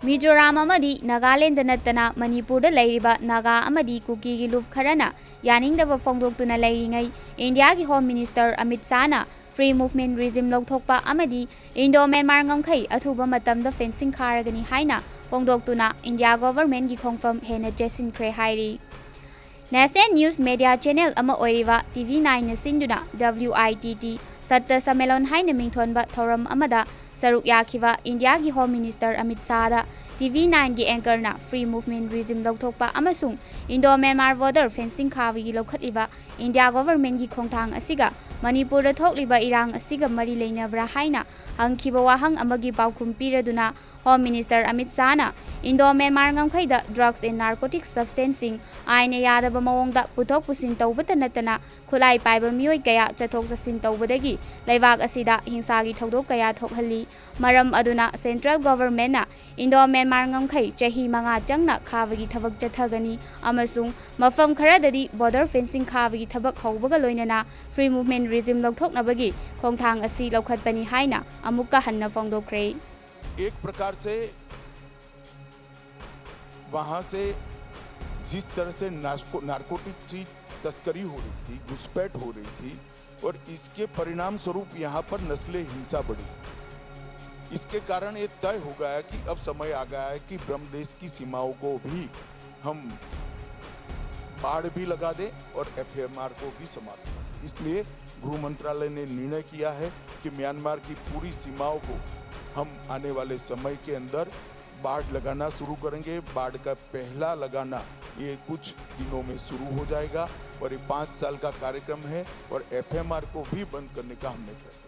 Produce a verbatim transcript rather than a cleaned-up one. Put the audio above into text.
ꯃꯤꯖꯣꯔꯥꯝ ꯑꯃꯗꯤ ꯅꯥꯒꯥꯂꯦꯟꯗ ꯅꯠꯇꯅ ꯃꯅꯤꯄꯨꯔꯗ ꯂꯩꯔꯤꯕ ꯅꯥꯒꯥ ꯑꯃꯗꯤ ꯀꯨꯀꯤꯒꯤ ꯂꯨꯞ ꯈꯔꯅ ꯌꯥꯅꯤꯡꯗꯕ ꯐꯣꯡꯗꯣꯛꯇꯨꯅ ꯂꯩꯔꯤꯉꯩ, ꯏꯟꯗꯤꯌꯥꯒꯤ ꯍꯣꯝ ꯃꯤꯅꯤꯁꯇꯔ ꯑꯃꯤꯠ ꯁꯥꯍꯅ ꯐ꯭ꯔꯤ ꯃꯨꯚꯃꯦꯟ ꯔꯤꯖꯤꯝ ꯂꯧꯊꯣꯛꯄ ꯑꯃꯗꯤ ꯏꯟꯗꯣ ꯃ꯭ꯌꯥꯟꯃꯥꯔ ꯉꯝꯈꯩ ꯑꯊꯨꯕ ꯃꯇꯝꯗ ꯐꯦꯟꯁꯤꯡ ꯈꯥꯔꯒꯅꯤ ꯍꯥꯏꯅ ꯐꯣꯡꯗꯣꯛꯇꯨꯅ ꯏꯟꯗꯤꯌꯥ ꯒꯣꯚꯔꯟꯃꯦꯟꯠꯀꯤ ꯈꯣꯡꯐꯝ ꯍꯦꯟꯅ ꯆꯦꯠꯁꯤꯟꯈ꯭ꯔꯦ ꯍꯥꯏꯔꯤ꯫ ꯅꯦꯁꯅꯦꯜ ꯅ꯭ꯌꯨꯁ ꯃꯦꯗꯤꯌꯥ ꯆꯦꯅꯦꯜ ꯑꯃ ꯑꯣꯏꯔꯤꯕ ꯇꯤ ꯚꯤ ꯅꯥꯏꯟꯅ ꯁꯤꯟꯗꯨꯅ ꯗꯕ꯭ꯂꯤꯌꯨ ꯑꯥꯏ ꯇꯤ ꯇꯤ ꯁꯠꯇ ꯁꯝꯃꯦꯂꯣꯟ ꯍꯥꯏꯅ ꯃꯤꯡꯊꯣꯟꯕ ꯊꯧꯔꯝ ꯑꯃꯗ ꯁꯔꯨꯛ ꯌꯥꯈꯤꯕ ꯏꯟꯗꯤꯌꯥꯒꯤ ꯍꯣꯝ ꯃꯤꯅꯤꯁꯇꯔ ꯑꯃꯤꯠ ꯁꯥꯍꯗ ꯇꯤ ꯚꯤ ꯅꯥꯏꯟꯒꯤ ꯑꯦꯡꯀꯔꯅ ꯐ꯭ꯔꯤ ꯃꯨꯚꯃꯦꯟꯠ ꯔꯤꯖꯤꯝ ꯂꯧꯊꯣꯛꯄ ꯑꯃꯁꯨꯡ ꯏꯟꯗꯣ ꯃ꯭ꯌꯥꯟꯃꯥꯔ ꯕꯣꯔꯗꯔ ꯐꯦꯟꯁꯤꯡ ꯈꯥꯕꯒꯤ ꯂꯧꯈꯠꯂꯤꯕ ꯏꯟꯗꯤꯌꯥ ꯒꯣꯚꯔꯟꯃꯦꯟꯠꯀꯤ ꯈꯣꯡꯊꯥꯡ ꯑꯁꯤꯒ ꯃꯅꯤꯄꯨꯔꯗ ꯊꯣꯛꯂꯤꯕ ꯏꯔꯥꯡ ꯑꯁꯤꯒ ꯃꯔꯤ ꯂꯩꯅꯕ꯭ꯔꯥ ꯍꯥꯏꯅ ꯍꯪꯈꯤꯕ ꯋꯥꯍꯪ ꯑꯃꯒꯤ ꯄꯥꯎꯈꯨꯝ ꯄꯤꯔꯗꯨꯅ ꯍꯣꯝ ꯃꯤꯅꯤꯁꯇꯔ ꯑꯃꯤꯠ ꯁꯥꯍꯅ ꯏꯟꯗꯣ ꯃ꯭ꯌꯥꯟꯃꯥꯔ ꯉꯝꯈꯩꯗ ꯗ꯭ꯔꯒꯁ ꯑꯦꯟ ꯅꯥꯔꯀꯣꯇꯤꯛꯁ ꯁꯕꯁꯇꯦꯟꯁꯁꯤꯡ ꯑꯥꯏꯟꯅ ꯌꯥꯗꯕ ꯃꯑꯣꯡꯗ ꯄꯨꯊꯣꯛ ꯄꯨꯁꯤꯟ ꯇꯧꯕꯇ ꯅꯠꯇꯅ ꯈꯨꯠꯂꯥꯏ ꯄꯥꯏꯕ ꯃꯤꯑꯣꯏ ꯀꯌꯥ ꯆꯠꯊꯣꯛ ꯆꯠꯁꯤꯟ ꯇꯧꯕꯗꯒꯤ ꯂꯩꯕꯥꯛ ꯑꯁꯤꯗ ꯍꯤꯡꯁꯥꯒꯤ ꯊꯧꯗꯣꯛ ꯀꯌꯥ ꯊꯣꯛꯍꯜꯂꯤ꯫ ꯃꯔꯝ ꯑꯗꯨꯅ ꯁꯦꯟꯇ꯭ꯔꯦꯜ ꯒꯣꯚꯔꯟꯃꯦꯟꯠꯅ ꯏꯟꯗꯣ ꯃ꯭ꯌꯥꯟꯃꯥꯔ ꯉꯝꯈꯩ ꯆꯍꯤ ꯃꯉꯥ ꯆꯪꯅ ꯈꯥꯕꯒꯤ ꯊꯕꯛ ꯆꯠꯊꯒꯅꯤ ꯑꯃꯁꯨꯡ ꯃꯐꯝ ꯈꯔꯗꯗꯤ ꯕꯣꯔꯗꯔ ꯐꯦꯟꯁꯤꯡ ꯈꯥꯕꯒꯤ ꯊꯕꯛ ꯍꯧꯕꯒ ꯂꯣꯏꯅꯅ ꯐ꯭ꯔꯤ ꯃꯨꯚꯃꯦꯟꯠ ꯔꯤꯖꯤꯝ ꯂꯧꯊꯣꯛꯅꯕꯒꯤ ꯈꯣꯡꯊꯥꯡ ꯑꯁꯤ ꯂꯧꯈꯠꯄꯅꯤ ꯍꯥꯏꯅ ꯑꯃꯨꯛꯀ ꯍꯟꯅ ꯐꯣꯡꯗꯣꯛꯈ꯭ꯔꯦ꯫ एक प्रकार से वहाँ से जिस तरह से नास्को नारकोटिक्स की तस्करी हो रही थी, घुसपैठ हो रही थी, और इसके परिणाम स्वरूप यहाँ पर नस्लीय हिंसा बढ़ी। इसके कारण ये तय हो गया कि अब समय आ गया है कि ब्रह्मदेश की सीमाओं को भी हम बाड़ भी लगा दें और एफएमआर को भी समाप्त करें। इसलिए गृह मंत्रालय ने निर्णय किया है कि म्यांमार की पूरी सीमाओं को हम आने वाले समय के अंदर बाड़ लगाना शुरू करेंगे। बाड़ का पहला लगाना ये कुछ दिनों में शुरू हो जाएगा और ये पाँच साल का कार्यक्रम है और एफएमआर को भी बंद करने का हमने फैसला